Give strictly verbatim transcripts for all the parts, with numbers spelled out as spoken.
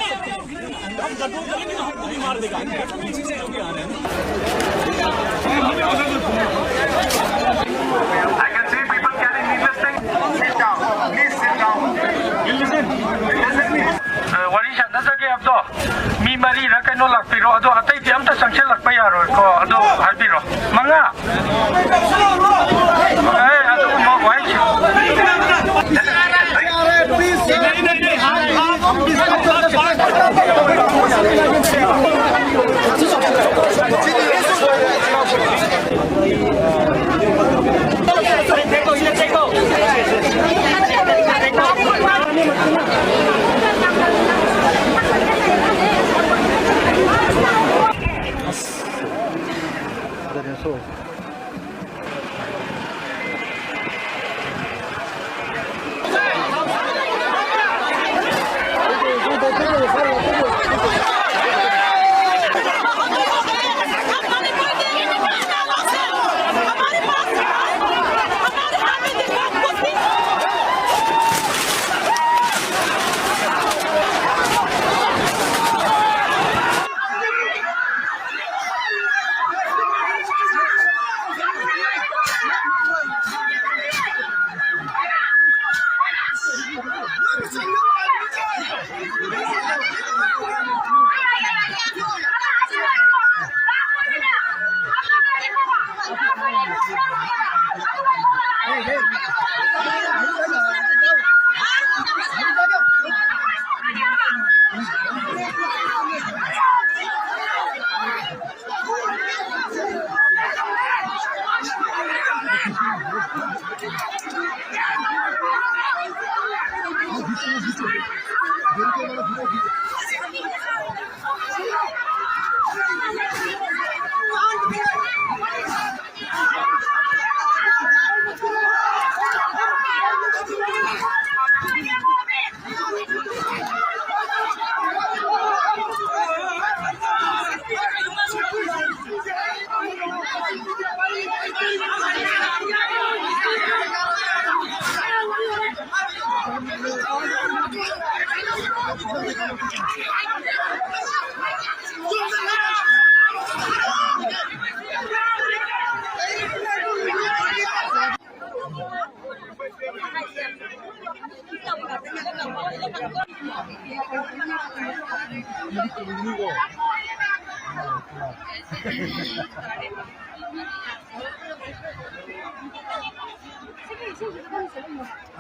I can see people carrying needless things. Sit down. Please sit down. Listen. Listen. ꯑ, ꯋꯥꯔꯤ ꯁꯥꯟꯅꯖꯒꯦ ꯍꯥꯏꯕꯗꯣ, ꯃꯤ ꯃꯔꯤꯔ ꯀꯩꯅꯣ ꯂꯥꯛꯄꯤꯔꯣ, ꯑꯗꯣ ꯑꯇꯩꯗꯤ ꯑꯝꯇ ꯆꯪꯁꯤꯜꯂꯛꯄ ꯌꯥꯔꯣꯏꯀꯣ, ꯑꯗꯣ ꯍꯥꯏꯕꯤꯔꯣ꯫ ꯃꯉꯥ꯫ ꯑꯦ, ꯑꯗꯨꯒꯨꯝꯕ ꯋꯥꯍꯩ꯫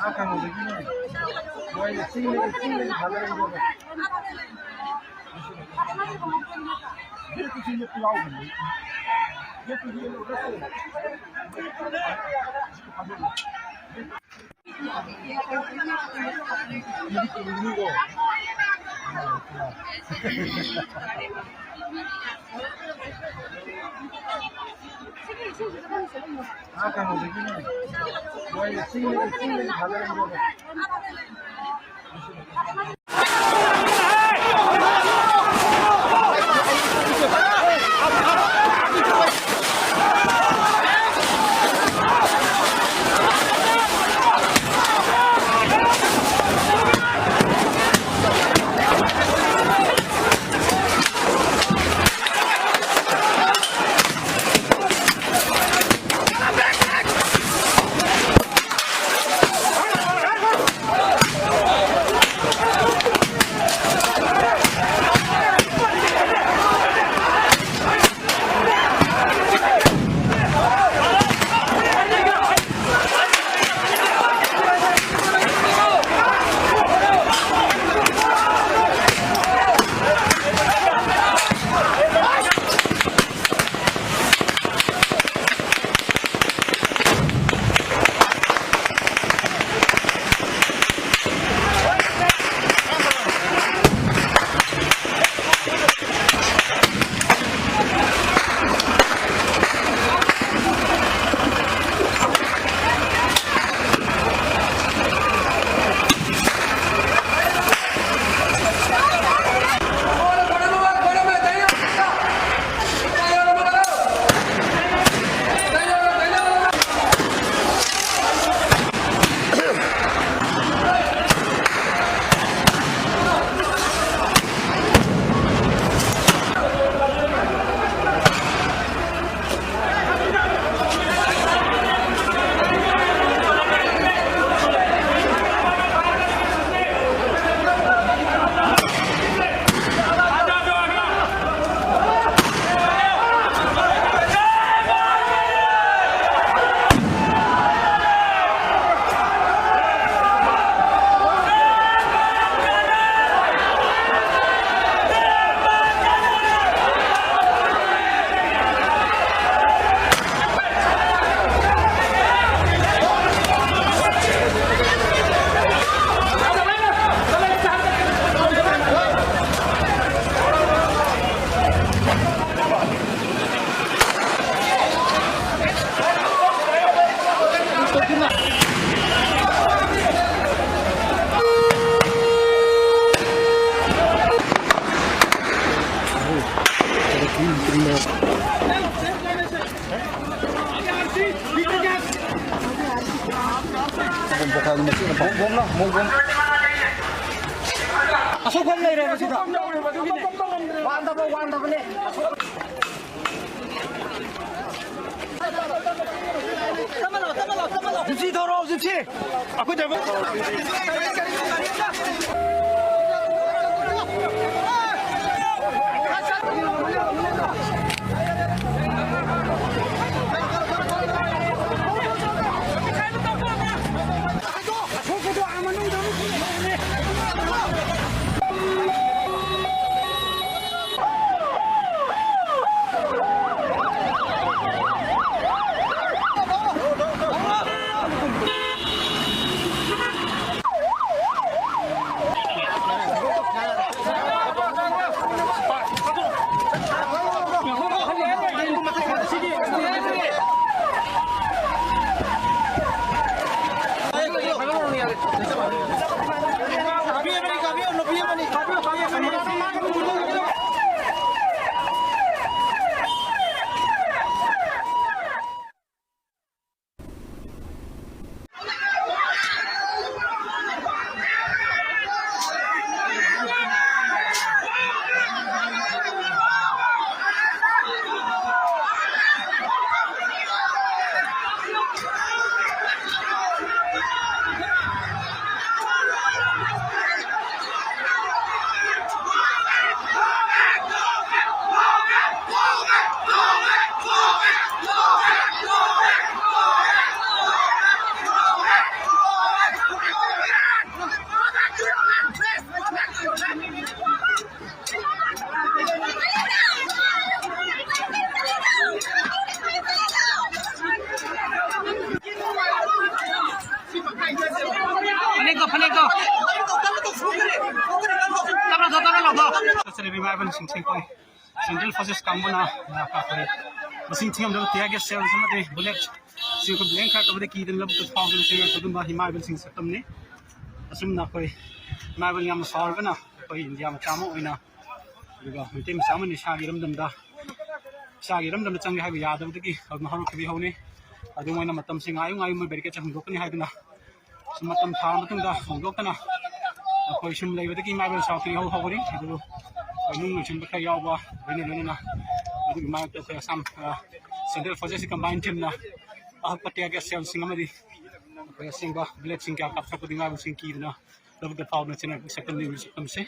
ꯑꯥ, ꯀꯩꯅꯣꯗꯒꯤꯅꯦ꯫ ꯃꯣꯏ ꯆꯤꯡꯗꯒꯤ, ꯆꯤꯡꯗꯒꯤ ꯊꯥꯗꯔꯛꯏꯅꯦꯕ꯫ ꯒꯦꯠꯇꯨꯁꯨ ꯌꯦꯞꯄ ꯌꯥꯎꯕꯅꯦ꯫ ꯒꯦꯠꯇꯨꯁꯨ ꯌꯦꯞꯄ ꯌꯥꯎꯕꯅꯦ꯫ ꯑꯥ, ꯀꯩꯅꯣꯗꯒꯤꯅꯦ꯫ ꯃꯣꯏ ꯆꯤꯡꯗꯒꯤ, ꯆꯤꯡꯗꯒꯤ ꯊꯥꯗꯔꯛꯏꯅꯦꯕ꯫ ꯑꯁꯣꯛꯐꯝ ꯂꯩꯔꯦꯕ ꯁꯤꯗ꯫ ꯋꯥꯟꯗꯕ, ꯋꯥꯟꯗꯕꯅꯦ꯫ ꯖꯤꯞꯁꯤ ꯊꯧꯔꯣ, ꯖꯤꯞꯁꯤ꯫ ꯑꯩꯈꯣꯏ ꯗ꯭ꯔꯥꯏꯚꯔ꯫ ꯐꯅꯦꯛꯇꯣ, ꯐꯅꯦꯛꯇꯣ꯫ ꯇꯞꯅ ꯊꯣꯛ, ꯇꯞꯅ ꯂꯥꯎꯊꯣꯛ꯫ ꯆꯠꯆꯔꯤꯕ ꯏꯃꯥ ꯏꯕꯦꯜꯁꯤꯡꯁꯦ ꯑꯩꯈꯣꯏ ꯁꯦꯟꯇ꯭ꯔꯦꯜ ꯐꯣꯔꯁꯦꯁ ꯀꯥꯡꯕꯨꯅ ꯑꯩꯈꯣꯏ ꯃꯁꯤꯡ ꯊꯤꯉꯝꯗꯕ tear gas shells ꯑꯃꯗꯤ bullet ꯁꯤ ꯑꯩꯈꯣꯏ blank fire ꯇꯧꯕꯗ ꯀꯤꯗꯅ ꯂꯧꯕꯨꯛꯇ ꯐꯥꯎꯗꯅ ꯆꯦꯟꯈꯠꯄ ꯑꯗꯨꯝꯕ ꯏꯃꯥ ꯏꯕꯦꯜꯁꯤꯡꯒꯤ ꯁꯛꯇꯝꯅꯤ꯫ ꯑꯁꯨꯝꯅ ꯑꯩꯈꯣꯏ ꯏꯃꯥ ꯏꯕꯦꯜ ꯌꯥꯝꯅ ꯁꯥꯎꯔꯒꯅ ꯑꯩꯈꯣꯏ ꯏꯟꯗꯤꯌꯥ ꯃꯆꯥ ꯑꯃ ꯑꯣꯏꯅ ꯑꯗꯨꯒ ꯃꯩꯇꯩ ꯃꯆꯥ ꯑꯃꯅ ꯏꯁꯥꯒꯤ ꯏꯔꯝꯗꯝꯗ, ꯏꯁꯥꯒꯤ ꯏꯔꯝꯗꯝꯗ ꯆꯪꯒꯦ ꯍꯥꯏꯕ ꯌꯥꯗꯕꯗꯒꯤ ꯑꯗꯨꯝ ꯍꯧꯔꯛꯈꯤꯕ ꯏꯍꯧꯅꯤ꯫ ꯑꯗꯨ ꯃꯣꯏꯅ ꯃꯇꯝꯁꯤ ꯉꯥꯏꯌꯨ ꯉꯥꯏꯌꯨ, ꯃꯣꯏ barricade ꯁꯦ ꯍꯣꯡꯗꯣꯛꯀꯅꯤ ꯍꯥꯏꯗꯨꯅ ꯃꯇꯝ ꯊꯥꯔ ꯃꯇꯨꯡꯗ ꯍꯣꯡꯗꯣꯛꯇꯅ ꯑꯩꯈꯣꯏ ꯁꯨꯝ ꯂꯩꯕꯗꯒꯤ ꯏꯃꯥ ꯏꯕꯦꯜ ꯁꯥꯎꯇ ꯏꯍꯧ ꯍꯧꯒꯅꯤ꯫ ꯑꯗꯨꯕꯨ ꯑꯩꯈꯣꯏ ꯅꯨꯡ ꯂꯣꯏꯁꯤꯟꯕ ꯈꯔ ꯌꯥꯎꯕ, ꯂꯣꯏꯅ ꯂꯣꯏꯅꯅ ꯃꯗꯨꯒꯤ ꯃꯥꯌꯣꯛꯇ ꯑꯩꯈꯣꯏ ꯑꯁꯥꯝ, ꯑ, ꯁꯦꯟꯇ꯭ꯔꯦꯜ ꯐꯣꯔꯁꯦꯁꯀꯤ ꯀꯝꯕꯥꯏꯟ ꯇꯤꯝꯅ ꯑꯍꯛꯄ ꯇꯤꯌꯥꯔ ꯒ꯭ꯌꯥꯁ ꯁꯦꯜꯁꯤꯡ ꯑꯃꯗꯤ ꯑꯩꯈꯣꯏ ꯑꯁꯦꯡꯕ ꯕꯨꯂꯦꯠꯁꯤꯡ ꯀꯌꯥ ꯀꯥꯞꯊꯣꯔꯛꯄꯗꯒꯤ ꯏꯃꯥ ꯏꯕꯦꯜꯁꯤꯡ ꯀꯤꯗꯨꯅ ꯂꯧꯕꯨꯛꯇ ꯐꯥꯎꯗꯨꯅ ꯆꯦꯟꯅꯔꯛꯄ ꯁꯛꯇꯝꯅꯤ ꯍꯧꯖꯤꯛ ꯃꯇꯝꯁꯦ꯫